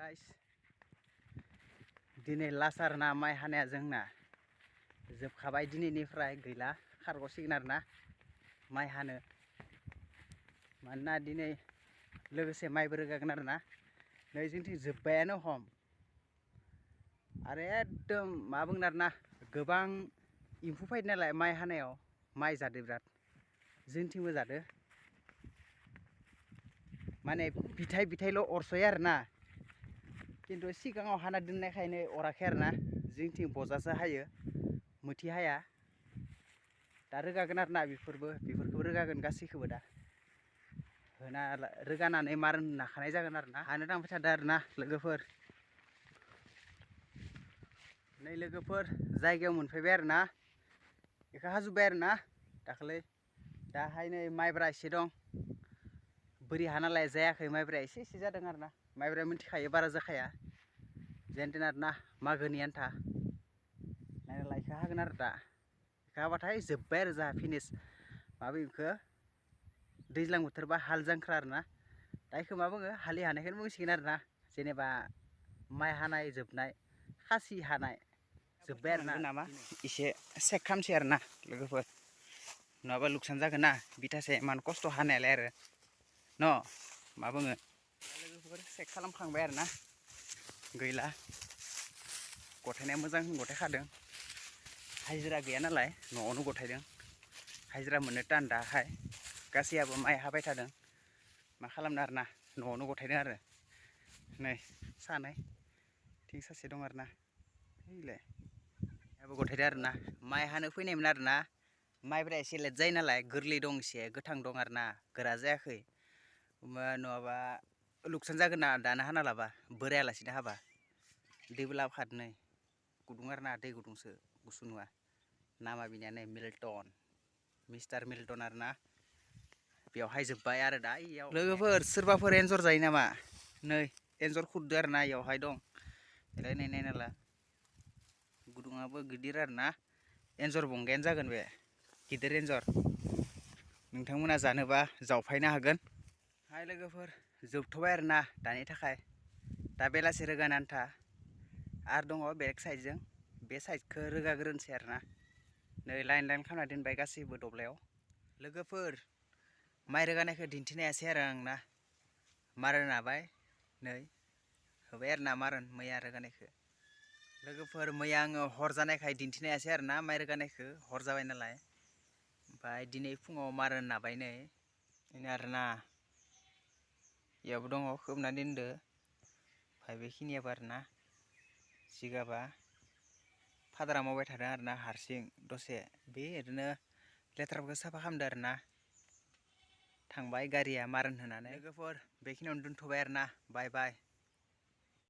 Guys दिनै लासार ना माइ हानाया जोंना जोबखाबाय दिनैनिफ्राय गैला खारग'सिगोन आरोना माइ हानो मानोना दिनै लोगोसे माइबो रोगागोन आरोना नै जोंथिं जोब्बायानो हम आरो एकदम मा बुंगोन आरोना गोबां एम्फौ फैदों नालाय माइ हानायाव माइ जादो बिराद जोंथिंबो जादो माने बिथाइल' अरसयो आरोना किन्तु सिगाङाव हाना दोननायखायनो अराखै आरोना जोंथिं बजासो हायो मोथि हाया दा रोगागोन आरोना बेफोरखौबो रोगागोन गासैखौबो दा होना रोगानानै मारोन नाखानाय जागोन आरोना हानो थांबाय थादों आरोना लोगोफोर नै लोगोफोर जायगायाव मोनफैबाय आरोना बेखौ हाजोब्बाय आरोना दाखालै दाहाय नै माइब्रा एसे दं बोरि हा नालाय जायाखै माइब्राया एसे जादों आरोना माइब्राया मिथिखायो बारा जाखाया जेनथेन आरोना मागोनि आन्था नायनाला इखो हागोन आरो दा इखो हाबाथाय जोब्बाय आरो जोंहा फिनिस माबा इखो दैज्लां बोथोरबा हाल जांख्रा आरोना दा इखो मा बुङो हालि हानायखौनो बुंसिगोन आरोना जेनेबा माइ हानाय जोबनाय खासि हानाय जोब्बाय आरोना नामा एसे चेक खालामसै आरोना लोगोफोर नङाबा लुकसान जागोन ना बिथासे इमान खस्थ' हानायालाय आरो न' मा बुङो लोगोफोर चेक खालामखांबाय आरोना गैला गथायनाया मोजां गथायखादों हाजिरा गैया नालाय न'आवनो गथायदों हाजिरा मोननो टान दाहाय गासैयाबो माइ हाबाय थादों मा खालामनो आरोना न'आवनो गथायदों आरो नै सानै थिं सासे दं आरोना ओइलाय आबो गथायदों आरोना माइ हानो फैनायमोन आरोना माइब्रा एसे लेट जायो नालाय गोरलै दं एसे गोथां दं आरोना गोरा जायाखै नङाबा लुकसान जागोन ना दानो हाना लाबा बोरायालासिनो हाबा दैबो लाबोखादों नै गुदुं आरोना दै गुदुंसो गुसु नङा नामा बिनियानो मिल्टन मिस्टार मिल्टन आरोना बेवहाय जोब्बाय आरो दा इयाव लोगोफोर सोरबाफोर एन्जर जायो नामा नै एन्जर खुरदो आरोना इयावहाय दं ओमफ्राय नै नायनाला गुदुङाबो गिदिर आरोना एन्जर बंगायानो जागोन बे गिदिर एन्जर नोंथांमोना जानोबा जावफायनो हागोन हाय लोगोफोर जोबथ'बाय आरोना दानि थाखाय दा बेलासि रोगानो आन्था आरो दङ बेलेग साइडजों बे साइडखौ रोगाग्रोनोसै आरोना नै लाइन खालामना दोनबाय गासैबो दब्लायाव लोगोफोर माइ रोगानायखौ दिन्थिनो हायासै आरो आंना मारोन नाबाय नै होबाय आरोना मारोन मैया रोगानायखौ लोगोफोर मैया आङो हर जानायखाय दिन्थिनो हायासै आरोना माइ रोगानायखौ हर जाबाय नालाय ओमफ्राय दिनै फुङाव मारोन नाबाय नै बेनो आरोना इयावबो दङ खोबना दोनदो ओमफ्राय बेखिनियाबो आरोना जिगाबा फादारा मावबाय थादों आरोना हारसिं दसे बे ओरैनो लेथ्राफोरखौ साफा खालामदो आरोना थांबाय गारिया मारोन होनानै लोगोफोर बेखिनियावनो दोनथ'बाय आरोना बाय बाय।